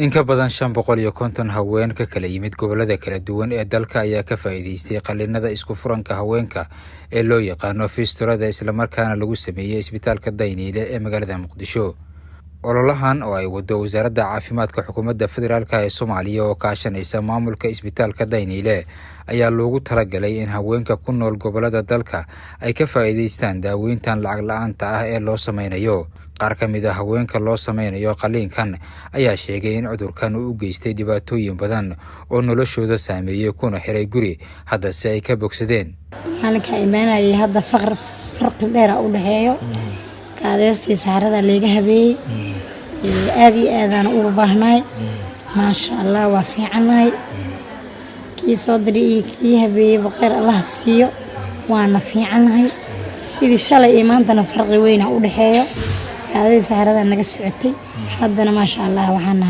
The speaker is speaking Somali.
In ka badan 550 haween ka kala yimid gobollada kala duwan ee dalka ayaa ka faa'iidaystay qalliinada isku furanka haweenka ee loo yaqaano fistulada, islamarkaana lagu sameeyey isbitaalka Dayniile ee magaalada Muqdisho. Ololahan oo ay wado Wasaaradda Caafimaadka Xukuumadda Federaalk ee Soomaaliya oo kaashanaysa maamulka isbitaalka Dayniile ayaa loogu talagalay in haweenka ku nool gobollada dalka ay ka faa'iidaystaan daaweyntan lacag la'aanta ah ee loo sameynayo. Qaar ka mid ah haweenka loo sameynayo qalliinkan ayaa sheegay in cudurkan uu u geystay dhibaatooyin badan oo noloshooda saameeyey, kuna xiray guri, haddase ay ka bogsadeen. Maalinkaa imaanayay hadda faqr farqi dheera u dhexeeyo, kaadeystii saxarada layga habeeyey, aada iyo aadaan ugu baahnaay. Maasha Allah, waa fiicannahay. Kii soo diray iyo kii habeeyeyba kheyr Allaha siiyo, waana fiicannahay. Sidii shalay iyo maantana farqi weyna u dhexeeyo. Kaadadii saxarada naga socotay, haddana maasha Allah waxaan nahay.